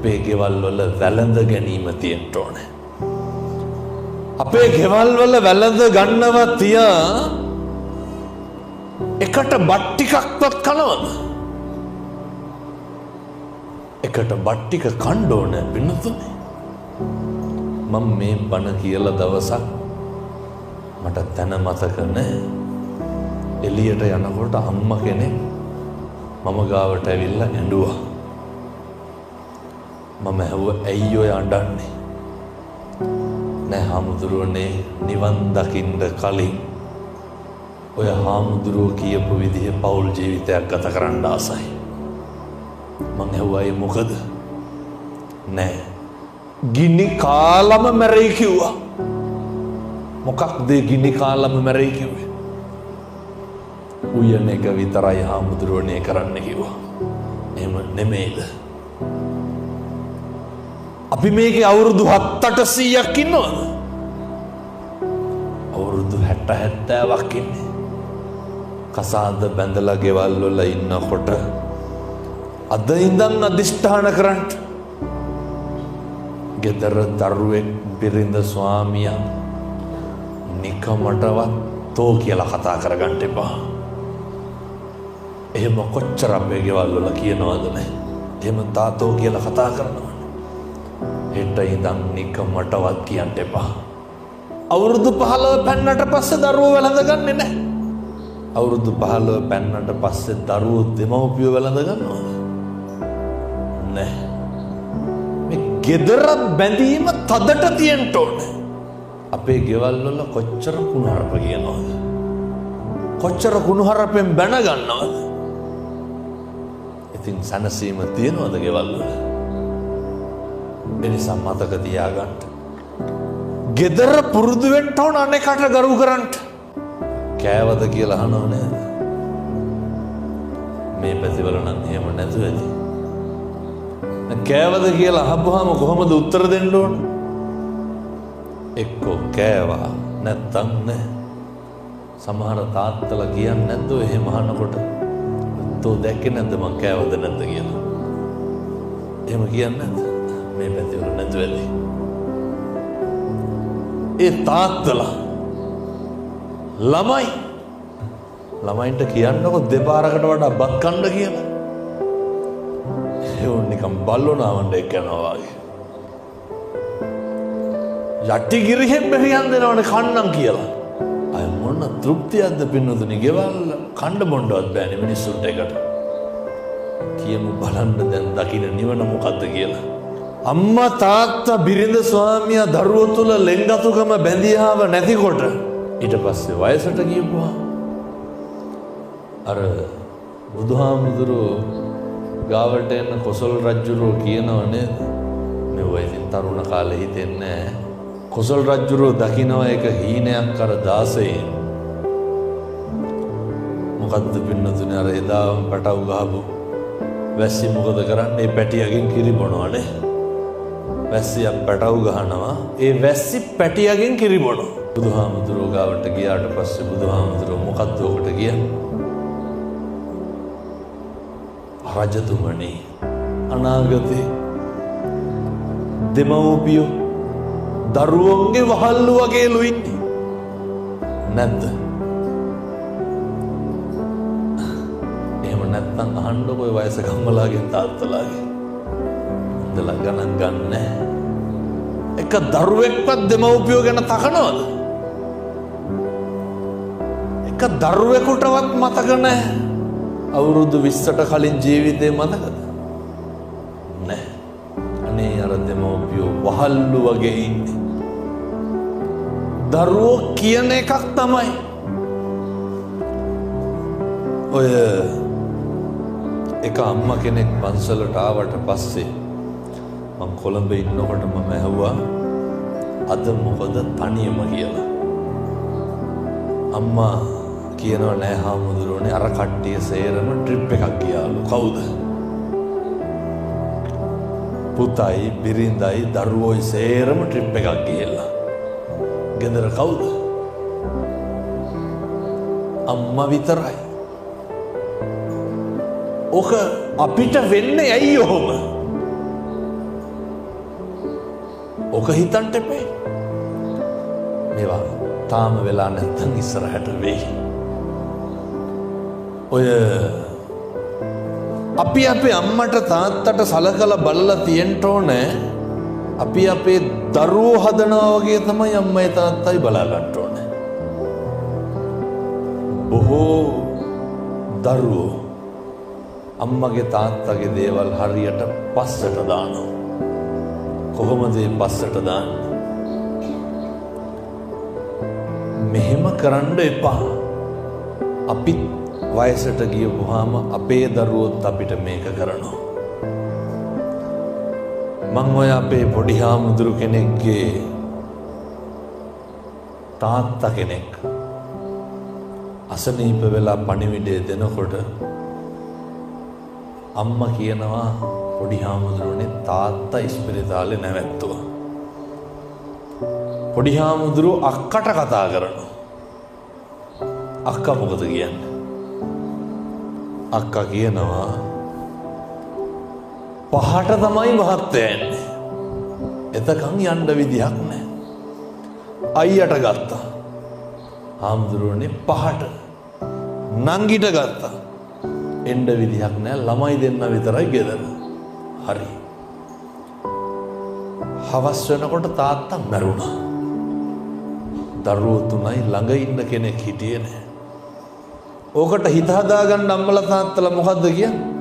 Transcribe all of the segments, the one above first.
අපේ ගෙවල් වල වැළඳ ගැනීම තියෙන්න ඕනේ. අපේ ගෙවල් වල වැළඳ ගන්නව තියා එකට බත් ටිකක්වත් කනවද? එකට බත් ටික කන්න ඕනේ පින්නතුනේ. මම මේ බණ කියලා දවසක් මට තැන මතක නෑ. එළියට යනකොට අම්මා කෙනෙක් මම ගාවට ඇවිල්ලා ඇඬුවා. මම ඇහුවා ඇයි ඔය අඬන්නේ? නෑ හාමුදුරුවනේ, නිවන් දකින්න කලින් ඔය හාමුදුරුවෝ කියපු විදිහේ පෞල් ජීවිතයක් ගත කරන්න ආසයි. මං ඇහුවා ඒ මොකද? නෑ, ගිනි කාලම මැරෙයි කිව්වා. මොකක්ද ගිනි කාලම මැරෙයි කිව්වේ? උයන එක විතරයි හාමුදුරුවනේ කරන්න කිව්වා. එහෙම නෙමෙයිද? අපි මේකේ අවුරුදු 700-800ක් ඉන්නවද? අවුරුදු 60-70ක් ඉන්නේ. කසාද බැඳලා ගෙවල් වල ඉන්නකොට අද ඉඳන් අදිෂ්ඨාන කරන්න. ගෙදර දරුවෙක් බිරිඳ ස්වාමියා නිකමටවත් තෝ කියලා කතා කරගන්න එපා. එහෙම කොච්චර අපේ ගෙවල් වල කියනවද නේ? එහෙම තාතෝ කියලා කතා කරනවනේ. හෙට ඉඳන් නිකමටවත් කියන්න එපා. අවුරුදු 15 පැන්නට පස්සේ දරුවෝ වැළඳගන්නේ නැහැ. අවුරුදු 15 පැන්නට පස්සේ දරුවෝ දෙමව්පියෝ වැළඳ ගන්නවද? නැහැ. මේ ගෙදර බැඳීම තදට තියෙන්න ඕනේ. අපේ ගෙවල් වල කොච්චර කුණුහරුප කියනවද? කොච්චර කුණුහරුපෙන් බැන ගන්නවද? ඉතින් සැනසීම තියෙනවද ගෙවල් වල? එනිසා මතක තියාගන්න. ගෙදර පුරුදු වෙන්න ඕන අනෙකට ගරු කරන්න. කෑවද කියලා අහනව නේද? මේ පැතිවල නම් එහෙම නැතුව ඇති. කෑවද කියලා අහපුවාම කොහොමද උත්තර දෙන්න ඕන? එක්කෝ කෑවා නැත්තම් නෑ. සමහර තාත්තලා කියන්නේ නැද්ද එහෙම අහනකොට? තෝ දැක්කේ නැද්ද මං කෑවද නැද්ද කියලා? එහෙම කියන්නේ නැද්ද? මේ පැතිවල නැතුව ඇති. ඒ තාත්තලා ළමයි ළමයින්ට කියන්නකො දෙපාරකට වඩා බත් කන්න කියලා. ඒ උන් නිකන් බල්ලෝ නාවන්න එක්ක යනවා වගේ. යටි ගිරිහෙන් බෙරියන් දෙනවනේ කන්නම් කියලා. අය මොන තෘප්තියක්ද පින්නතුනි, ගෙවල් කණ්ඩ බොණ්ඩවත් බෑනේ මිනිස්සුන්ට එකට. කියමු බලන්න දැන් දකින්න නිවන මොකද්ද කියලා. අම්මා තාත්තා බිරිඳ ස්වාමියා දරුවෝ තුල ලෙන්ගතුකම බැඳියාව නැතිකොට ඊට පස්සේ වයසට ගියපුවා අර බුදුහාමුදුරුවෝ ගාවට එන කොසල් රජුරෝ කියනව නේද? මෙව ඉතින් තරුණ කාලේ හිතෙන්නේ නෑ. කොසල් රජුරෝ දකිනවා එක හීනයක් අර දාසයෙන්. මොකද්ද පින්නතුනේ අර එදාම පැටව් ගහපු වැස්සි මොකද කරන්නේ? පැටියගෙන් කිරි බොනවනේ. වැස්සියක් පැටව් ගහනවා. ඒ වැස්සි පැටියගෙන් කිරි බොනවා. බුදුහාමුදුරුවෝ ගාවට ගියාට පස්සේ බුදුහාමුදුරුවෝ මොකද්ද ඔකට කියන්නේ? රජතුමනි, අනාගතේ දෙමව්පියෝ දරුවන්ගේ වහල්ලු වගේලු ඉන්නේ නැද්ද? එහෙම නැත්නම් අහන්නකො ඔය වයසක අම්මලාගෙන් තාත්තලාගෙන්. ඉඳලා ගණන් ගන්නෑ. එක දරුවෙක්වත් දෙමව්පියෝ ගැන තකනවද? එක දරුවෙකුටවත් මතක නැහැ. අවුරුදු 20ට කලින් ජීවිතේ මතකද? නැහැ. අනේ අර දෙමව්පියෝ වහල්ලු වගේ ඉන්නේ. දරුවෝ කියන එකක් තමයි. ඔය එක අම්මා කෙනෙක් පන්සලට ආවට පස්සේ මං කොළඹ ඉන්නකොට මම ඇහුවා අද මොකද තනියම කියලා. අම්මා කියනවා නෑ හාමුදුරුවනේ අර කට්ටිය සේරම ට්‍රිප් එකක් ගියාලු. කවුද? පුතයි බිරිඳයි දරුවෝයි සේරම ට්‍රිප් එකක් ගිහිල්ලා. ගෙදර කවුද? අම්මා විතරයි. ඔක අපිට වෙන්නේ ඇයි ඔහොම? ඕක හිතන්න එපේ. මේවා තාම වෙලා නැත්තම් ඉස්සරහට වෙයි. ඔය අපි අපේ අම්මට තාත්තට සලකලා බලලා තියෙන්න ඕනේ. අපි අපේ දරුවෝ හදනවා වගේ තමයි අම්මයි තාත්තයි බලා ගන්න ඕනේ. බොහෝ දරුවෝ අම්මගේ තාත්තගේ දේවල් හරියට පස්සට දානවා. කොහොමද මේ පස්සට දාන්නේ? මෙහෙම කරන්න එපා. අපිත් වයසට ගියපුවාම අපේ දරුවොත් අපිට මේක කරනවා. මං ඔය අපේ පොඩි හාමුදුරු කෙනෙක්ගේ තාත්තා කෙනෙක් අසනීප වෙලා පණිවිඩය දෙනකොට අම්මා කියනවා පොඩි හාමුදුරුවනේ තාත්තා ඉස්පිරිතාලේ නැවැත්තුවා. පොඩි හාමුදුරුවෝ අක්කට කතා කරනවා. අක්කා මොකද කියන්නේ? අක්කා කියනවා පහට තමයි මහත්තයා එන්නේ. එතකන් යන්න විදිහක් නැහැ. අයියට ගත්තා. හාමුදුරුවනේ පහට. නංගිට ගත්තා. එන්න විදිහක් නැහැ. ළමයි දෙන්න විතරයි ගෙදර. හරි. හවස් වෙනකොට තාත්තා මැරුණා. දරුවෝ තුනයි ළඟ ඉන්න කෙනෙක් හිටියේ නෑ. ඕකට හිත හදාගන්න අම්මලා තාත්තලා මොකද්ද කියන්නේ?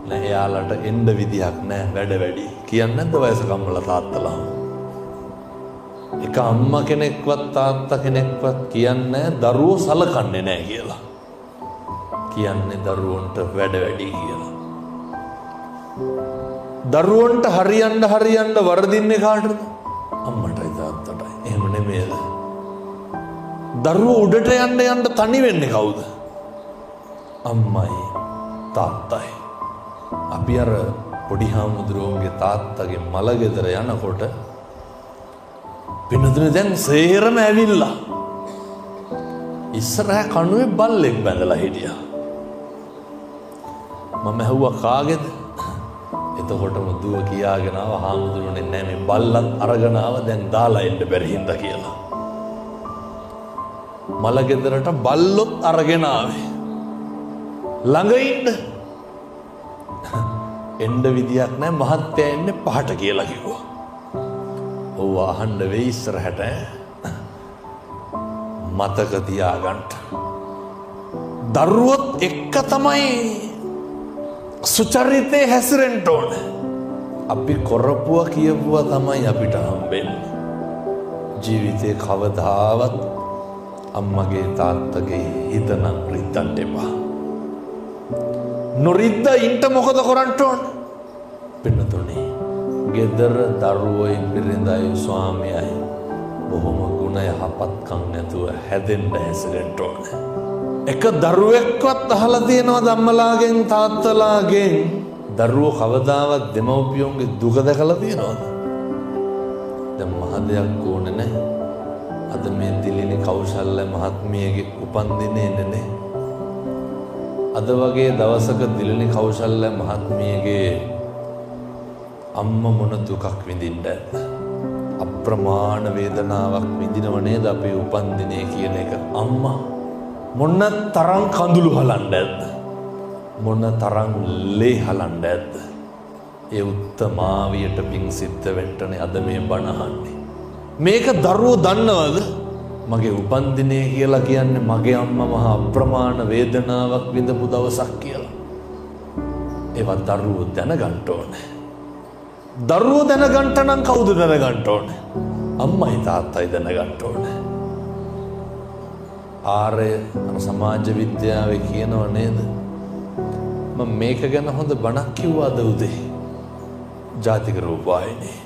නෑ, එයාලට එන්න විදිහක් නෑ, වැඩ වැඩි. කියන්නේ නැද්ද වයසක අම්මලා තාත්තලා? එක අම්මා කෙනෙක්වත් තාත්තා කෙනෙක්වත් කියන්නේ දරුවෝ සලකන්නේ නෑ කියලා. කියන්නේ දරුවන්ට වැඩ වැඩි කියලා. දරුවන්ට හරියන්න හරියන්න වරදින්නේ කාටද? අම්මටයි තාත්තටයි. එහෙම නෙමෙයිද? දරුවෝ උඩට යන්න යන්න තනි වෙන්නේ කවුද? අම්මයි තාත්තයි. අපි අර පොඩි හාමුදුරුවන්ගේ තාත්තගේ මල ගෙදර යනකොට පින්නතුනේ දැන් සේරම ඇවිල්ලා ඉස්සරහ කණුවේ බල්ලෙක් බැඳලා හිටියා. මම ඇහුවා කාගේද? එතකොටම දුව කියාගෙන ආව හාමුදුරුවනේ නෑ මේ බල්ලත් අරගෙන ආව දැන් දාලා එන්න බැරි හින්දා කියලා. මල ගෙදරට බල්ලොත් අරගෙන ආවේ. ළඟ ඉන්න එන්න විදියක් නෑ, මහත්තයා එන්නේ පහට කියලා කිව්වා. ඔව් අහන්න වෙයි ඉස්සරහට මතක තියාගන්න. දරුවොත් එක්ක තමයි සුචරිතේ හැසිරෙන්න ඕන. අපි කරපුවා කියපුවා තමයි අපිට හම්බෙන්නේ. ජීවිතේ කවදාවත් අම්මගේ තාත්තගේ හිත නම් රිද්දන්න එපා. නොරිද්ද ඉන්ට මොකද කරන්න ඕන? පින්නතුනේ ගෙදර දරුවෝයි බිරිඳයි ස්වාමියයි බොහොම ගුණ යහපත්කම් නැතුව හැදෙන්න හැසිරෙන්න ඕන. එක දරුවෙක්වත් අහලා තියෙනවද අම්මලාගෙන් තාත්තලාගෙන් දරුවෝ කවදාවත් දෙමව්පියන්ගේ දුක දැකලා තියෙනවද? දැන් මහ දෙයක් ඕනේ නැහැ. අද මේ දිලිනි කෞශල්‍ය මහත්මියගේ උපන්දිනේ නේ. අද වගේ දවසක දිලිනි කෞශල්‍ය මහත්මියගේ අම්මා මොන දුකක් විඳින්න ඇද්ද? අප්‍රමාණ වේදනාවක් විඳිනව නේද අපේ උපන්දිනේ කියන එක? අම්මා මොන තරම් කඳුළු හලන්න ඇද්ද? මොන තරම් ලේ හලන්න ඇද්ද? ඒ උත්තමාවියට පිං සිද්ධ වෙන්නනේ අද මේ බණ අහන්නේ. මේක දරුවෝ දන්නවද? මගේ උපන්දිනේ කියලා කියන්නේ මගේ අම්මා මහා අප්‍රමාණ වේදනාවක් විඳපු දවසක් කියලා. ඒවා දරුවෝ දැනගන්න ඕනේ. දරුවෝ දැනගන්න නම් කවුද දැනගන්න ඕනේ? අම්මයි තාත්තයි දැනගන්න ඕනේ. ආර්ය සමාජ විද්‍යාවේ කියනව නේද? මම මේක ගැන හොඳ බණක් කිව්වා අද උදේ. ජාතික රූපවාහිනියේ.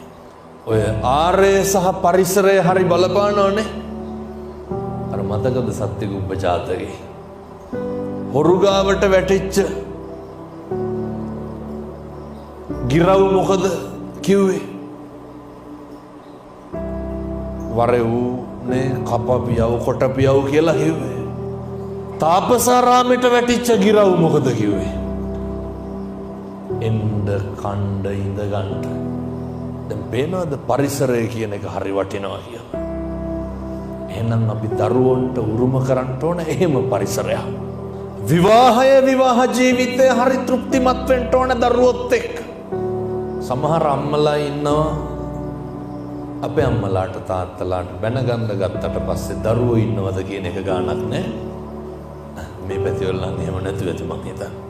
ඔය ආර්ය සහ පරිසරය හරි බලපානවනේ. අර මතකද සත්‍යගුබ්බ ජාතකේ? හොරුගාවට වැටිච්ච ගිරව් මොකද කිව්වේ? වරෙව්නේ කපපියව් කොටපියව් කියලා කිව්වේ. තාපසාරාමෙට වැටිච්ච ගිරව් මොකද කිව්වේ? එන්න කණ්ඩ ඉඳ ගන්න. දැන් පේනවද පරිසරය කියන එක හරි වටිනවා කියලා? එහෙනම් අපි දරුවන්ට උරුම කරන්න ඕන එහෙම පරිසරයක්. විවාහය, විවාහ ජීවිතය හරි තෘප්තිමත් වෙන්න ඕන දරුවොත් එක්ක. සමහර අම්මලා ඉන්නවා, අපේ අම්මලාට තාත්තලාට බැනගන්න ගත්තට පස්සේ දරුවෝ ඉන්නවද කියන එක ගාණක් නෑ. මේ පැතිවල නම් එහෙම නැතුව ඇති මං හිතන්නේ.